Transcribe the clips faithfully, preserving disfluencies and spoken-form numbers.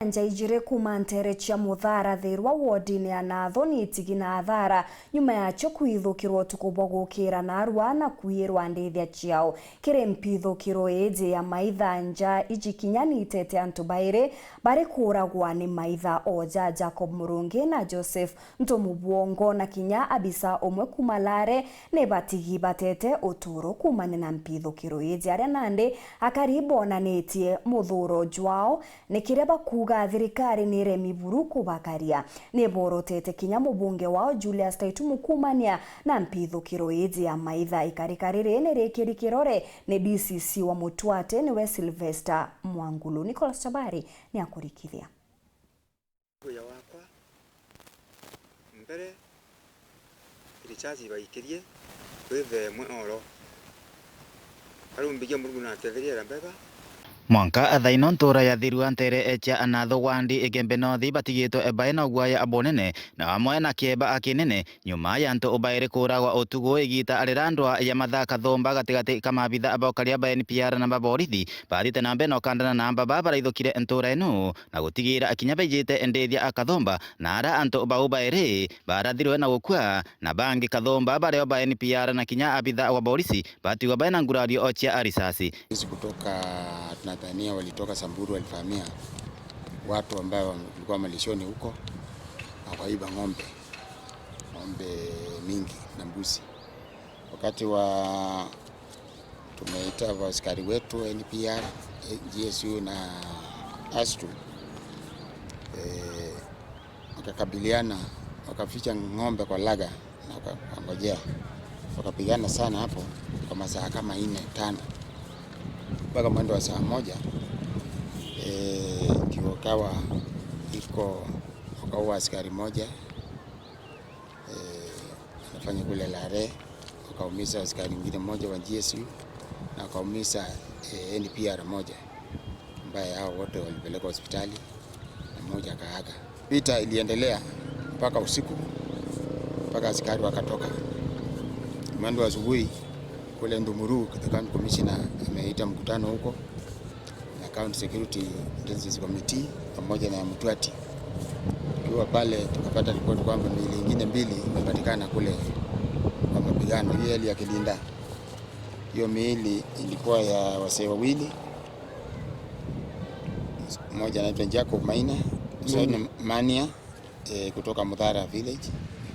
Nja ijiri kuuma nteere cia Muthara Thirwa wodine ya Natho ni itigi na athara nyuma yacio kwithukirwa utuku bwa gukira narua na kwiyirwa ndithia ciao. Kiri mpithukiro iji ya maitha, nja iji kinya ni itete antu bairi bari kuuragwa ni maitha o ja Jacob Murungi na Joseph Ntumu Bwongo, na kinya abisa umwe kuuma Lare ni batigi batete uturo kuumania na mpithukiro iji, aria nandi akari bonanitie muthuro jwao ni kiria bakuuga thirikari ni iremi buru kubakaria. Ni borotete kinya mubunge wao Julius Kaitumu kuumania na mpithukiro iji ya maitha. Ikarika riri ni rikiri kirore ni D C C wa Mutwate niwe Sylvester Mwangulu. Nicholas Chabari ni akurikithia. Wia wakwa mbere, iri chaji baikirie, kwithemwe oro. Arumbithia Murungu na atetheria era mbega. Mwanka thaino ntuura ya Thirwa nteere cia Anatho wandi Igembe North batigitwe baina guaya bunene na amwe na kieba kinene, nyuma ya antu bairi kuuragwa utuku igita riria ndwa ya mathaa kathumba gatigati ka maabitha ba ukaria ba N P R na ba borithi bathite na mbere na ukandana na amba baa baraithukire ntuura ino na gutigira kinya baijite ndithia a kathumba, na ara antu bau bairi barathirwe na gukua, na bangi kathumba bario ba N P R na kinya abitha wa borisi batigwa baina ngurario o cia arisasi. Sisi kutoka, tunadhania walitoka Samburu, walivamia watu ambao walikuwa malishoni huko, wakaiba ng'ombe, ng'ombe mingi na mbuzi. Wakati wa, tumeita askari wetu N P R, G S U na ASTU, eh, wakakabiliana, wakaficha ng'ombe kwa laga na waka-, wakangojea. Wakapigana sana hapo kwa masaa kama nne, tano, mpaka mwendo wa saa moja, eh, ndio kawa iko, wakaua askari moja, eh, anafanya kule Lare, wakaumiza askari mwingine mmoja wa G S U na wakaumiza, eh, N P R moja, ambaye hao wote walipelekwa hospitali na mmoja akaaga. Vita iliendelea mpaka usiku, mpaka askari wakatoka. Mwendo wa asubuhi kule Ndumuru, the county commissioner ameita mkutano huko na County Security Intelligence Committee pamoja na ya Mutwati. Tukiwa pale, tukapata ripoti kwamba miili ingine mbili imepatikana kule kwa mapigano, hiyo hali ya Kilinda. Hiyo miili ilikuwa ya wasee wawili, mmoja anaitwa Jacob Maina, Maina. Mania, eh, kutoka Muthara village,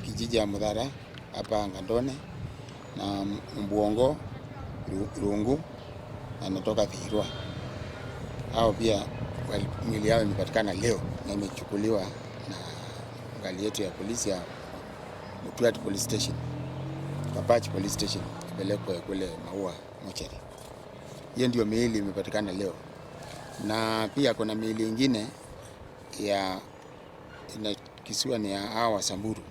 kijiji ya Muthara hapa Ngandone, na Mbwongo Ru-, Rungu, anatoka Thirwa. Hao pia wali-, mwili yao imepatikana leo na imechukuliwa na gari yetu ya polisi ya Mutwati Police Station, Kapach Police Station, ipelekwe kule Maua mochari. Hiyo ndio miili imepatikana leo, na pia kuna miili ingine ya, ina-, kisiwa ni ya hawa Samburu.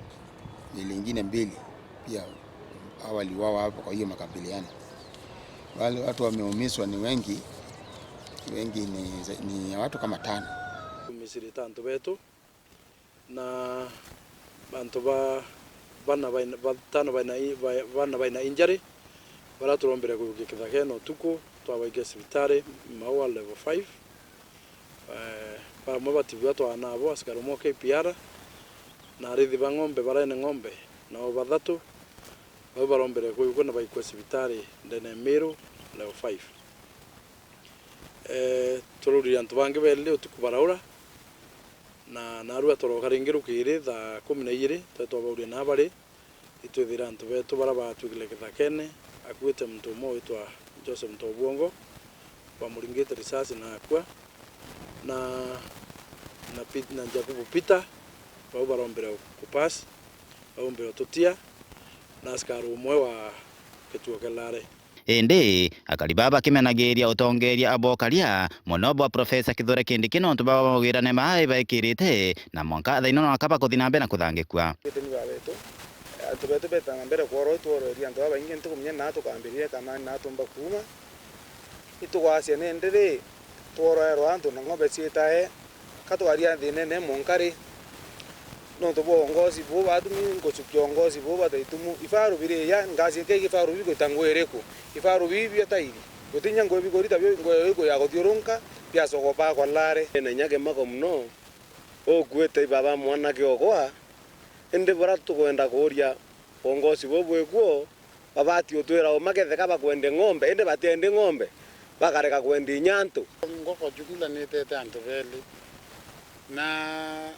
Miili ingine mbili pia hawa waliuawa hapo kwa hiyo makabiliano. Wale watu wameumizwa ni wengi, wengi ni za-, ni ya watu kama tano. Tumisirite antu betu na bantu ba, bana baina, batano baina i-, ba-, bana baina injury, baria turombire kujukia kithakene utuku, twabaikia cibitari Maua level five. Eh, bamwe batibua twana nabo, askari umwe wa K P R, na arithi ba ng'ombe barene ng'ombe nao bathatu, bau barombire kuikua na baikua cibitari ndene Miru level five. Eh, tururire antu bangi bairi utuku baraura, na narua toroka ringi rukiri thaa kumi na ijiri, twari twabauria naa bari. Itwithira antu betu baria baatwikire kithakene, akuite muntu umwe witwa Joseph Ntobwongo, bamuringite risasi na akua, na, na Pit-, na Jakubu Peter, bau barombire kupass, barombire ututia, na askari umwe wa kituo kia Lare. Indi akari baa bakimenagiria utongeeria bwa ukaria mono bwa Profesa Kithure Kindiki nontu baba baugirane maa ibaikirite, na mwanka thaino no aka bakuthi na mbere na kuthangikua. Gitumi baba betu, antu betu beta na mbere kworo, itworoeria antu babaingi, ntikumenya naa tukambiriria kana naa tumba kuuma. Itugwacia nindi ri, tworoerwa antu na ng'ombe ciitae, ka twaria thiinene mwanka ri? Nontu bwa uongozi buu batumi ngucukia uongozi buu bataitumu. Ifaru biri ya ngaci iki ifaru bigwita ngui iriku? Ifaru bibi bia tairi. Gutinya ngugi bikuri tabio, ngugi iku ya kuthiurunka, biacogopa kwa lare. Ina inya kimako mono, ukuite i baba mwanake okwa, indi buria tukwenda kuuria, uongozi buu bwikuo, babati utwira uma ketheka bakwendia ng'ombe, indi batiendi ng'ombe, bakareka kwendia inya antu. Ngoko jumla nitete antu beli, na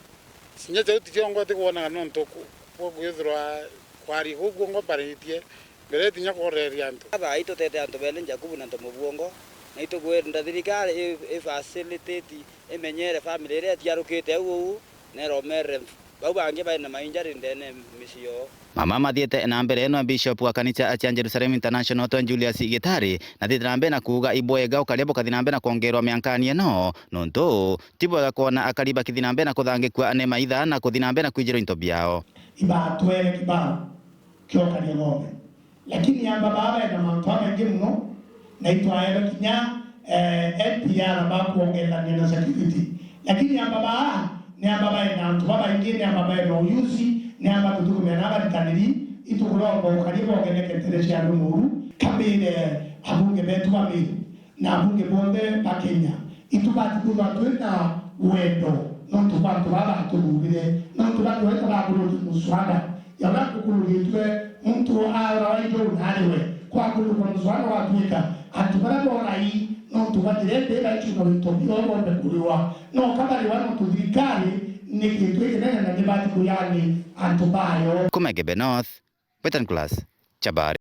cinya jau ti ciongo tikwoneka nontu ku-, gwa kwithirwa kwari kuu kuo ngo baritie, mbere itinya kworeria antu. Aba itutete antu beli, Jakubu na Ntomo Bwongo, na itukwenda thirikari i, i facilitate, imenyere family iria itiarukite au uu, na iromerere bau bangi baina mainjari ndene micii yoo. Mama mathiite na mbere no Bishop wa kanisa cia Jerusalem International Twe Julius Gitari, na thiite na mbere na kuuga ibwega ukaria bukathi na mbere na kwongerwa miankani ino, nontu ti bwega kwona akari bakithi na mbere na kuthangikua ni maitha na kuthi na mbere na kwijirwa into biao. Ibatwere kibao kiokaria ng'ombe. Lakini amba baba ena mantu jamaingi mono, na itwaere kinya, eh, N P R bakwongerania na security. Lakini amba baa, ni amba baena antu babaingi, ni amba baena uyuzi, ni amba tutukumia na abathikaniri, itukuromba ukari bogeneke ntere cia andu moru, kabire abunge betu ba Meru. Na abunge bonthe ba Kenya, itubati kwithirwa twina wendo nontu bwa antu baa batuthuurire, nontu batwete bakurukia muswada ya uria kukurugitwe muntu aurawa ijo na ariwe kwakurukwa muswada watwika antu baria borai nontu bwa njira indi baicuna into bio bombe kuriwa. No kabariwa nontu thirikari ni kintu ikinene na nibati kuyani antu bayo. Kuma Igembe North, Western Class, Chabari.